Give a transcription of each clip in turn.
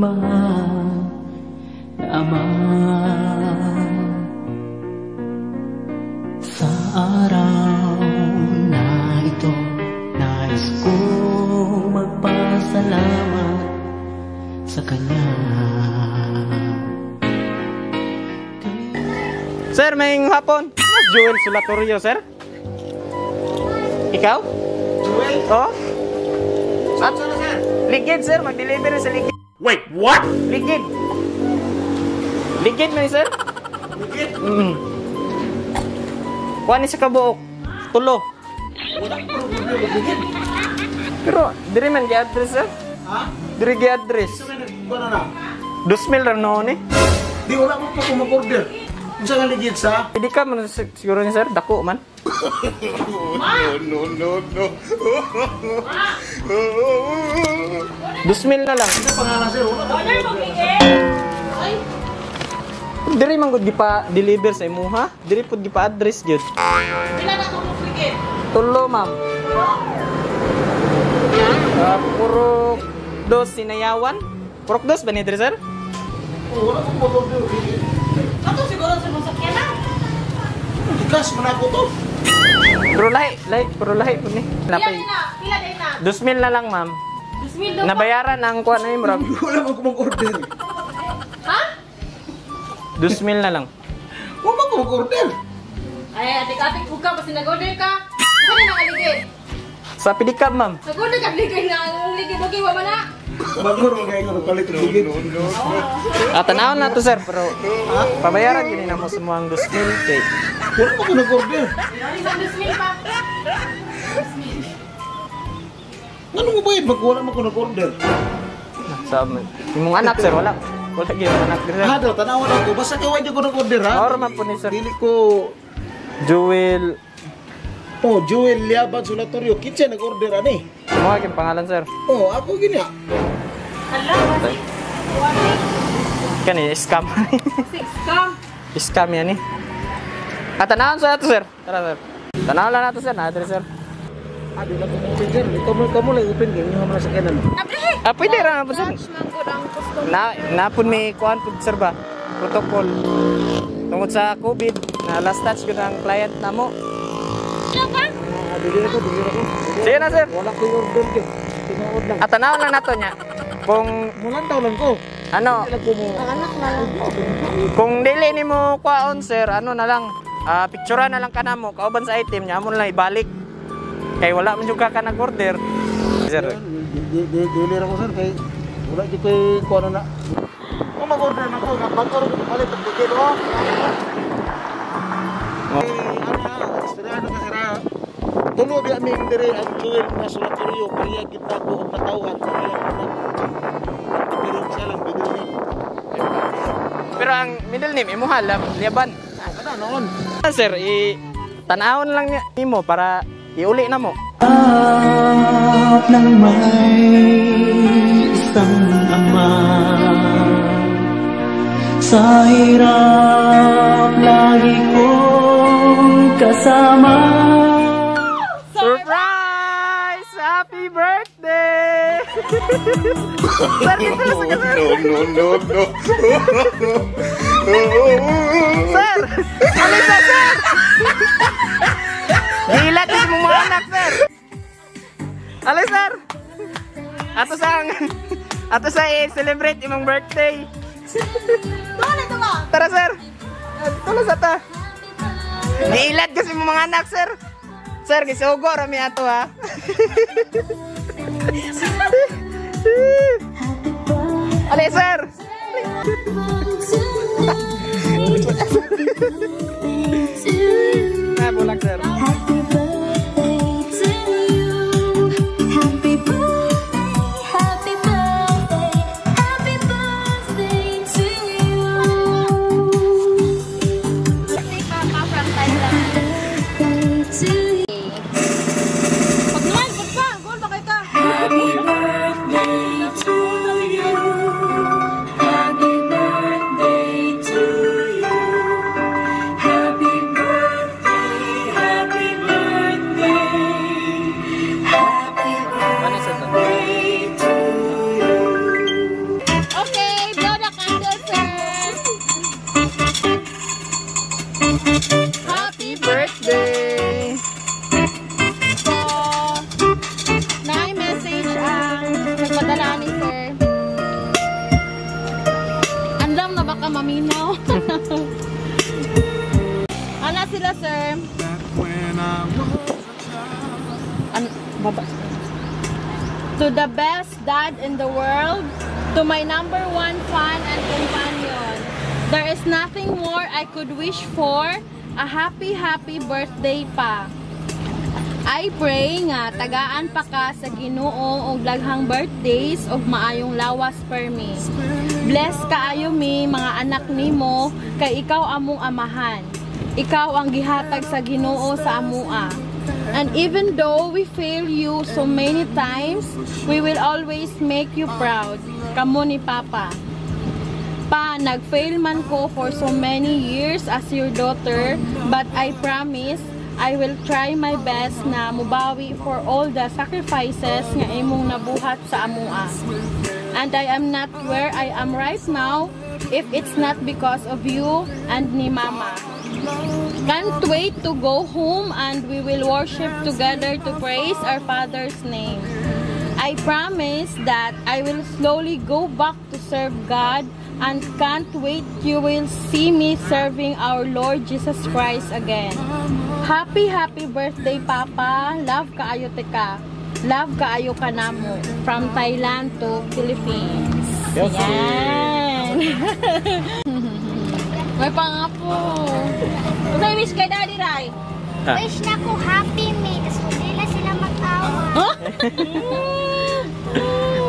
Mahal na Ama. Sa araw na ito, nais kong magpasalamat sa Kanya. Sir, may hapon. Mas Joel Solatorio, sir. Ikaw? Joel? Oh? Saan na, sir? Ligid, sir. Mag-deliver sa ligid. Wait, what? Ligid. Ligid man, sir? Ligid? Kuha ni sa kabuok. Tulo. Wala ko ligid. Pero, diri man gi-address, sir. Ha? Diri gi-address. Isa man kuha na na. 2,000 ra noon eh. Di wala mo pa ko mag-order. Unsa nga ligid sa? Hindi ka man siguro ni sir, dako man. No, no, no. 2,000 na lang. Unsa pangalan, sir? Wala pa. Diri man gud gipa deliver sa imuha. Diri pud gipa address gyud. Pila na ko ligid? Tulo, ma'am. Purok dos Sinayawan. Purok dos ba ni diri, sir? Oh, wala ko mag-order ligid. Ato siguro sa mong sakyanan. Gikas man ako to. Pero lahi, lahi, pero lahi pud ni. Pila Napay. din na? Pila din na? 2,000 na lang, ma'am. 2,000 daw pa. Nabayaran ang kuha na murag. Wala man ko mag-order. Ha? 2,000 na lang. Wala man ko mag-order. Ay, atik-atik po ka, basta nag-order ka. Saan na ang ligid? Sa pedicab, ma'am. Nag-order ka, ligid na ang ligid. Okay, wa man na. Bago ro kay ko palit og ligid. Tanawon na to, sir, pero pabayaran gini na mo sa muang 2,000 kay. Wala man ko nag-order. Isang 2,000 pa. Ngano mo bayad mag wala man ko nag-order? Sa imong anak, sir, wala. Wala gyud anak diri, sir. Ha daw tanawan ako basta kay wa ko nag-order ha. Oro man po ni sir. Dili ko Jewel, Oh, Joel Liaban Solatorio, kinsa nag-order ani? mo aking pangalan, sir. Oh, ako gini. Hala, wasik. Wasik. Kani scam. Six, come. Scam yan eh. Tanawon sa ato, sir. Tara, sir. Tanawon lang nato, sir. Na diri, sir. Ah, di lang ko open, sir. Ikaw mo kamo lang open kay inyo man sa sakyanan. Abre! Pwede ra na po, sir. Touch man gud ang customer. Na napon may kuan pud, sir ba? Protocol. Tungod sa COVID, na last touch gud ang client namo. Sila pa? Ah, dili ako, dili ako. Sige na, sir. Wala ko order kay. Tinuod lang. Tanawon lang nato niya. Kung Mulantaw lang ko. ano, Dili lang ko mo. Ang anak na lang. kung dili nimo kuaon, sir, ano na lang, picturean na lang ka namo kauban sa item niya, amo na lang ibalik. Kay wala man jud ka nag-order. Sir, Dili ra ko, sir, kay wala jud koy kuno na. Kung mag-order na ko, bago ra ko palit og ligid oh. Oh. Eh, ano, istorya na kasi ra. Tulo biya mi dire ang Joel na Solatorio, kaya kita ko og natawhan sa iyang anak. Pero siya lang middle name. Pero ang middle name imuha Liaban. Oh, kada noon. Sir, i tan-awon lang niya nimo para iuli na mo. At ng may isang ama. Sa hirap lagi kong kasama. Surprise! Happy birthday! Sir, dito lang sa sir. No, no, no, no. Sir! Alisa, sir! Gilat yung mga anak, sir! Alis, sir! Ato sa i-celebrate imong birthday. Tuwa na ito ba? Tara, sir! Tulo sa ta. Giilat kasi imong mga anak, sir. Sir, gisugo rami ato ha. Ali, sir! Na, bulak, sir. Happy birthday to you. Happy birthday, happy birthday, happy birthday to you. Birthday Papa from Thailand. Birthday to you. Pag-smile, pag pa. Goal ba kay ka? Happy birthday to you. Happy birthday to you. Happy birthday, happy ka maminaw. Ana sila, sir. Ano, baba. To the best dad in the world, to my number one fan and companion, there is nothing more I could wish for. A happy, happy birthday pa. I pray nga tagaan pa ka sa Ginoo og daghang birthdays ug maayong lawas permi. Bless kaayo mi mga anak nimo kay ikaw among amahan. Ikaw ang gihatag sa Ginoo sa amoa. And even though we fail you so many times, we will always make you proud. Kamo ni Papa. Pa, nag-fail man ko for so many years as your daughter, but I promise I will try my best na mubawi for all the sacrifices nga imong nabuhat sa amoa. And I am not where I am right now if it's not because of you and ni Mama. Can't wait to go home and we will worship together to praise our Father's name. I promise that I will slowly go back to serve God and can't wait you will see me serving our Lord Jesus Christ again. Happy, happy birthday, Papa. Love kaayo tika. Love kaayo ka namo. From Thailand to Philippines. Yan. May pangapo. Unsay wish kay Daddy Rai? Ah. Wish na ko happy me. Tapos hindi na sila mag-awa.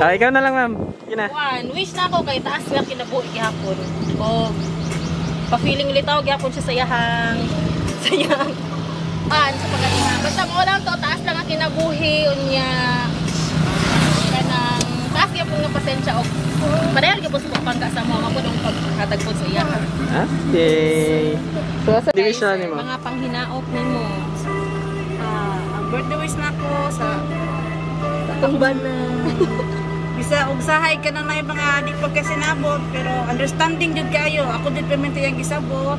Ah, ikaw na lang, ma'am. Sige na. One, wish na ako kay taas nga kinabuhi gihapon. O pa-feeling litaw gihapon siya sa iyang an sa pagkaiha. Basta mo lang to, taas lang ang kinabuhi unya kanang taas gihapon nga pasensya og padayon gyud sa pagpangga sa mga mao ang paghatag po sa iya. Okay. So, sa Di wish na nimo. Mga panghinaot nimo. Ah, ang birthday wish na ako sa Atong bana. bisa og sahay ka na mga di pagkasinabot pero understanding jud kayo. Ako jud permente yang gisabot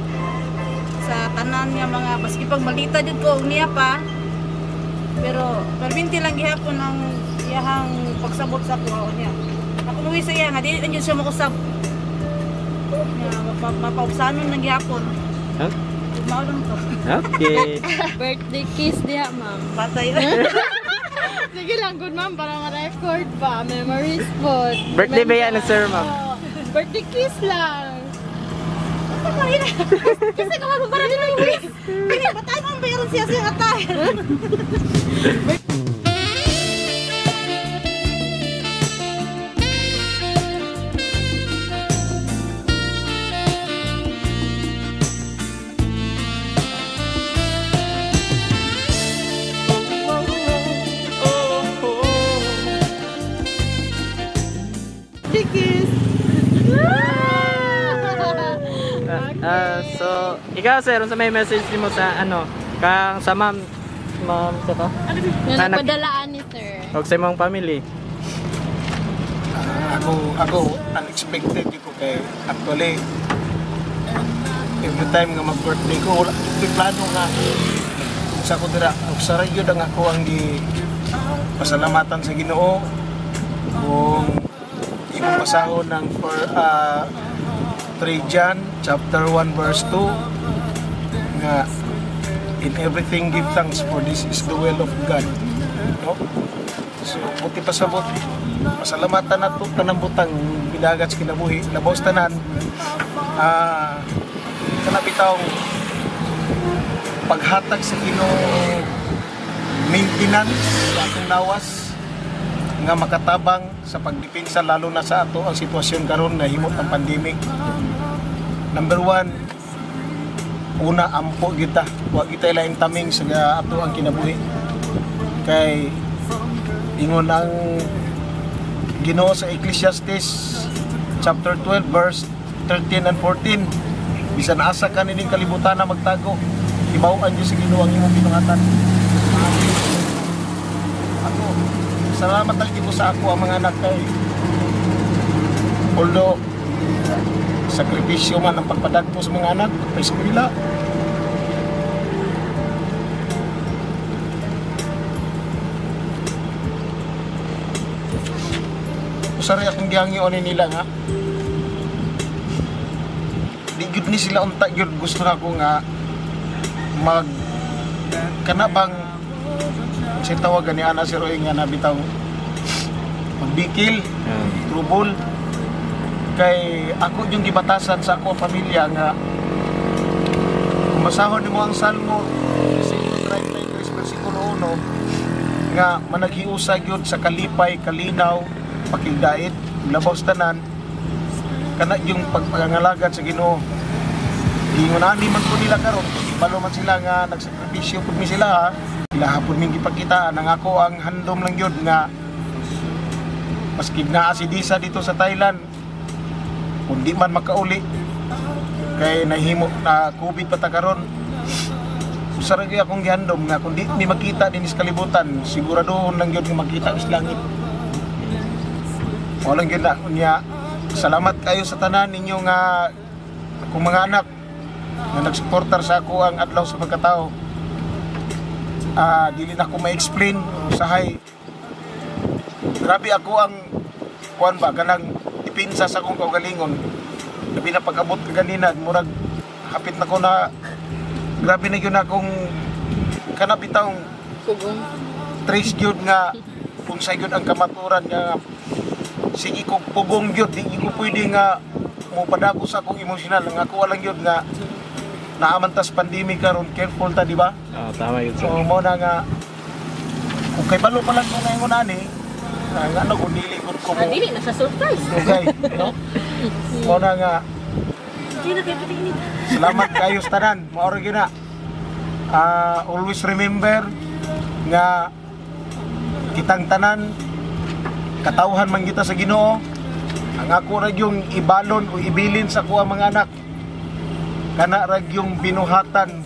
sa tanan nga mga baski pag malita jud ko og niya pa. Pero permente lang gihapon ang iyahang pagsabot sa ako niya. Ako muwi sa iya nga dili lang jud siya makusab. Nga mapaubsanon lang gihapon. Huh? Mao lang to. Okay. Birthday kiss diha, ma'am. Patay. Sige lang, good ma'am, para ma-record pa. Memories po. Birthday ba yan, sir, ma'am? Oo. Birthday kiss lang. Kasi kung para din ang kiss. Pili, patay mo ang bayaran siya siya atay. Birthday kiss. Ah, so, ikaw sir, unsa may message nimo sa ano, kang sa ma'am, ma'am sa to? Nga nagpadalaan ni sir. Og sa imong family. Ako unexpected jud ko kay actually every time nga mag-birthday ko wala ko'y plano nga sa ko dira og sa gyud ang ako ang gi pasalamatan sa Ginoo kung imong basahon ng for 3 John chapter 1 verse 2 nga, "In everything give thanks, for this is the will of God," no? So buti pasabot, pasalamatan nato tanang butang bidagat sa kinabuhi, labaw sa tanan kana bitaw paghatag sa Ginoo, maintenance sa atong lawas nga makatabang sa pagdepensa, lalo na sa ato ang sitwasyon karon na himot ang pandemic. Number one, una, ampo kita, wa kita ilaing taming sa ato ang kinabuhi kay ingon ang Ginoo sa Ecclesiastes chapter 12 verse 13 and 14, bisan asa ka nining kalibutan na magtago, hibaw-an gyud sa Ginoo ang imong binuhatan. Ako, salamat lang ko sa ako ang mga anak kay although sakripisyo man ang pagpadagpo sa mga anak pa eskwela. Usari akong gihangyo ani nila nga Di gyud ni sila unta gyud gusto na ko nga mag kana bang si tawagan ni ana si Roy nga nabitaw magbikil, trouble kay ako yung gibatasan sa ako ang pamilya nga kung basahon nimo ang Salmo 33 versikulo 1 nga managhiusa gyud sa kalipay, kalinaw, pakigdait, labaw sa tanan kana yung pagpangalagad sa Ginoo. Giingon ani man ko nila karon, balo man sila nga nagsakripisyo pud mi sila ha. Ila hapon ming gipakitaan ang ako ang handom lang gyud nga maski naa si Disa dito sa Thailand kung di man makauli kay nahimo na COVID pa ta karon. Usa ra gyud akong gihandom nga kung di mi makita dinhi sa kalibutan, siguradohon lang gyud nga makita sa langit. Wala gyud na unya. Salamat kayo sa tanan ninyo nga akong mga anak nga nagsuportar sa ako ang adlaw sa pagkatao. Dili na ko ma-explain usahay. Grabe ako ang kuan ba kanang ipinsa sa akong kaugalingon. Labi na pag-abot kaganina, murag hapit na ko na grabe na gyud akong kana bitawng trace gyud nga kung sa gyud ang kamaturan nga sige ko pugong gyud, di ko pwede nga mopadako sa akong emosyonal. Ang ako walang gyud nga naamantas pandemic karon, careful ta, di ba? Tama yun, sir. So mo na nga kung kay balo pa lang ko ngayon ani, nga ano kung dili gud ko mo. Dili na sa surprise. Okay, no? Mo na nga Di na kayo patingin. Salamat kayo sa tanan. Mao ra gyud na. Always remember nga kitang tanan katawhan man kita sa Ginoo. Ang ako ra yung ibalon o ibilin sa kuha mga anak. Kana ra yung binuhatan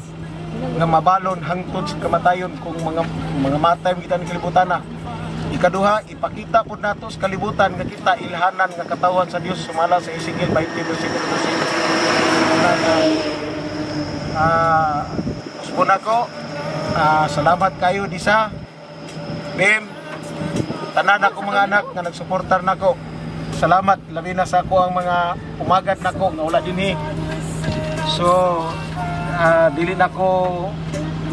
nga mabalon hangtod sa kamatayon kung mga matay kita ni kalibutan na. Ikaduha, ipakita pud nato sa kalibutan nga kita ilhanan nga katawhan sa Dios sumala sa Ezekiel 20 versikulo 12. Usbon ako. Salamat kayo disa. Bim, tanan ako mga anak nga nagsuportar nako. Salamat labi na sa ako ang mga umagad nako nga wala dinhi. So dili nako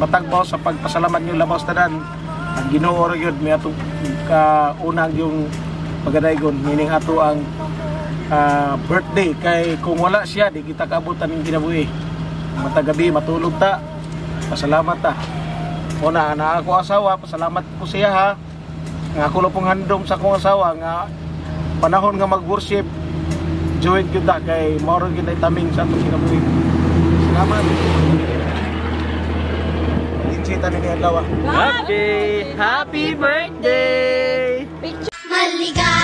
matagbaw sa pagpasalamat niyo labaw sa tanan. Ang Ginoo ra gyud may atong kaunang yung pagadaygon meaning ato ang birthday kay kung wala siya di kita kaabutan ning kinabuhi. Matag gabi matulog ta. Pasalamat ta. Una na ako asawa, pasalamat ko siya ha. Nga ako lang pong handom sa akong asawa nga panahon nga mag-worship join gyud ta kay mao ra gyud ay taming sa atong kinabuhi. Salamat. Insita ni adlaw. Happy, happy birthday! Maligaya.